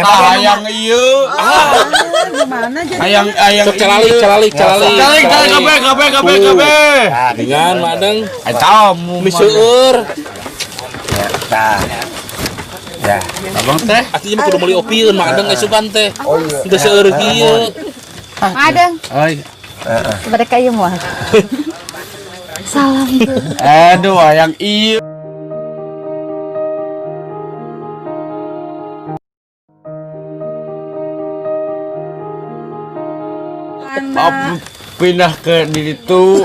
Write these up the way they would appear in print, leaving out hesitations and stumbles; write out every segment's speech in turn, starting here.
Hayang ieu. Gimana jadi? Hayang hayang. Sok calalik calalik calalik. Calalik calalik kabeh kabeh kabeh kabeh. Dengan Madeng. Eta mie seueur. Tah. Ya, abang teh artinya mah kudu meuli opieun Madeng isukan teh. Teu seueur kieu. Madeng. Oi. Bade ka ieu moal. Salam. Aduh, hayang ieu. Maaf, pindah ke diri tuh.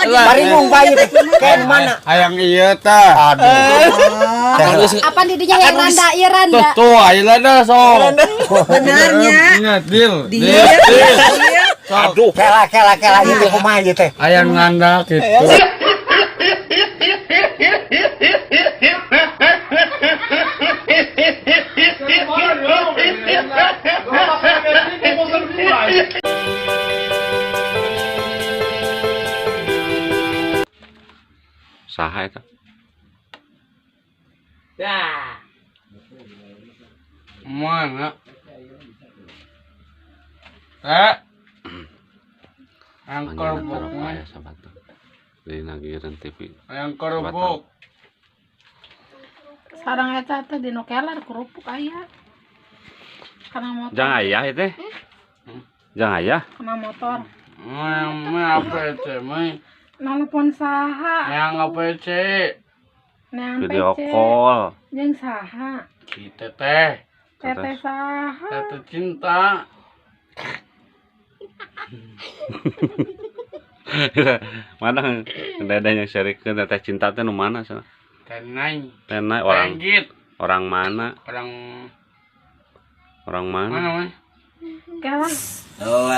Baringung bayi ken mana? Hayang ieu tah. Aduh. Apa didinya yang randa ieu randa? Tuh, tuh ayo randa so. Benarnya. Deal. Deal. Aduh. Kela kela kela ieu teh kumaha ieu teh? Hayang randa gitu. Saha eta? Dah. Mana? Eh. Angkor buk mah. Di nagiran TV. Angkor buk. Sarang eta teh di nu keler kerupuk aya. Kana motor. Jang ayah teh. Jang ayah. Kana motor. Mah apa teh, mah? Nelpon saha? Yang apa sih? Neang video PC. call. Jeung saha? Si teteh. Teteh saha? Teteh cinta. Mana dedeh yang serikeun teteh cinta teh nu mana sana? Tenai. Tenai orang. Orang mana? Orang mana? Mana, mana? Kawan. Oh.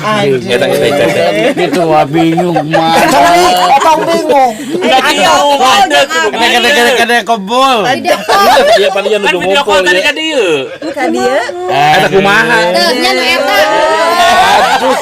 Eta eta eta. Gitu wah bingung mah. Etong bingung. Kede kede kede kebul. Iya panian nu ngumpul tadi ka dieu. Ka dieu. Eta kumaha? Teu nya nu eta. Aduh.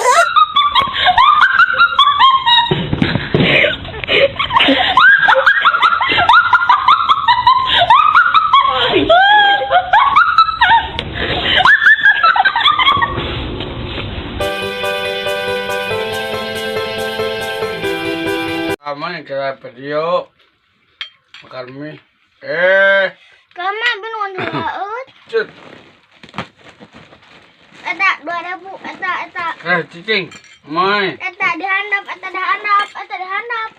Sama yang kira video makan mie. Kama bin laut. Cut. Eta 2000 eta eta. Cicing. Mai. Eta dihandap, eta dihandap, eta dihandap.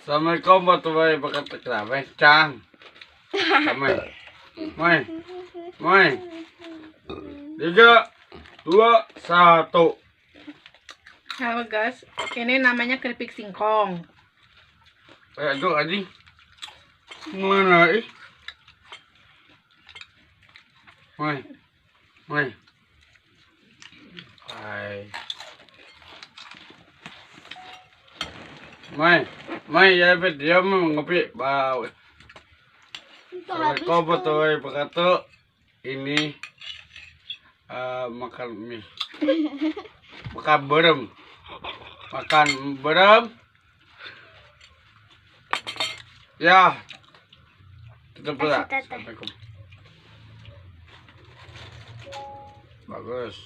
Assalamualaikum warahmatullahi wabarakatuh. Kenapa cang? Mai. Mai. Mai. 3 2 1. Halo guys, ini namanya keripik singkong. Itu anjing. Mana ih? Mai. Mai. Hai. Mai. Mai ya dia mau ngopi. Bau. Assalamualaikum warahmatullahi wabarakatuh. Ini makan mie. Makan berem. Makan berem. Ya. Tutup pula. Assalamualaikum. Bagus.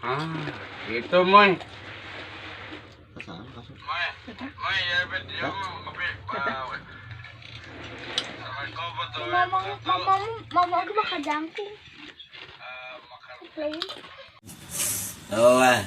Ah, itu Moy. Moy. Moy ya dia mau ngopi. Mama aku bakal jangkung. Oh.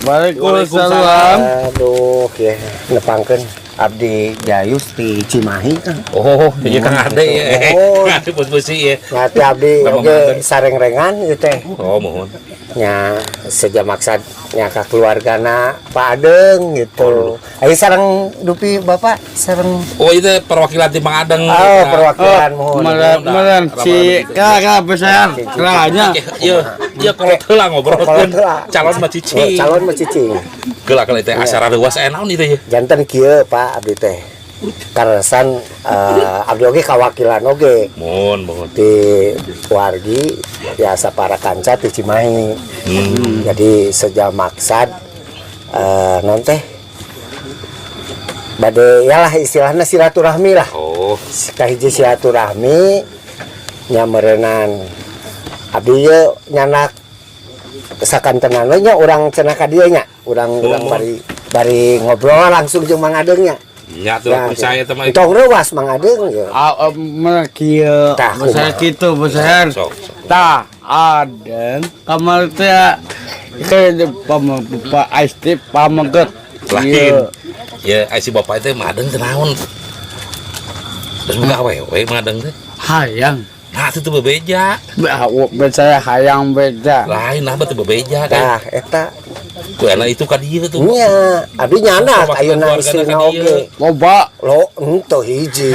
Waalaikumsalam. Aduh, ya nepangkeun abdi Jayus di Cimahi kan. Oh, iya Kang Ade ya. Oh. Kang Ade bus-busi ya. Ngati abdi Bapak oge Manten. sareng-rengan ieu teh. Oh, mohon. Nya seja maksad nya ka keluargana Pak Adeng gitu. Ayo sareng dupi Bapak sareng. Oh, itu perwakilan ti Mang Adeng. Oh, perwakilan mohon. Meren meren si kala besar kelanya. Iya, iya kalau heula ngobrolkeun Kolot heula. calon mah Oh, cicing. calon mah cicing. Geula kala teh acara leuwas aya naon ieu teh ya? Janten kieu Pak abdi teh. Karesan abdi oge kawakilan oge Mohon, mohon. di wargi biasa para kanca di Cimahi. Jadi sejak maksad non teh bade ya lah istilahnya silaturahmi lah. Oh, Kahiji silaturahmi nya meureunan abdi ye nyanak sakantenan we nya urang cenah ka dieu nya urang urang Oh. bari bari ngobrol langsung jeung Mang Adeng nya. Nya tuh Nah, percaya teh mah. Tong reuwas Mang Adeng ye. Ah, meren kieu Tah, besar kumaha. kitu besar. Sok, sok. Tah, adeng kamar teh ke pam Pak Aisti pameget. Lain. Ya, ai si bapak teh Mang Adeng teh naon? Terus buka awewe Mang Adeng teh. Hayang. Nah, itu tuh bebeja. Saya hayang beda. Lain nah teu bebeja kan. Tah eta Ku enak itu ka dieu tuh. nya abdi nyanak Perwakilan ayeuna keluargana istrina ka dieu. oge. Loba Lo henteu hiji.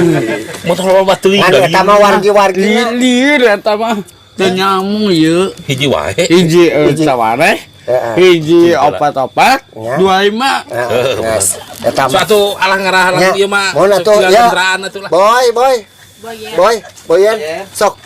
Motor loba teuing Ngan da eta mah wargi-wargina. lilir eta mah teu nyamung ieu. Hiji wae. Hiji sawareh, Heeh. hiji opat-opat, Ya. 25. Heeh, geus. Eta mah Suatu alah ngarah Nya, ieu mah. mohon atuh, ya. Kendaraan atuh lah. Boy, boy. Boy, boyen. Sok.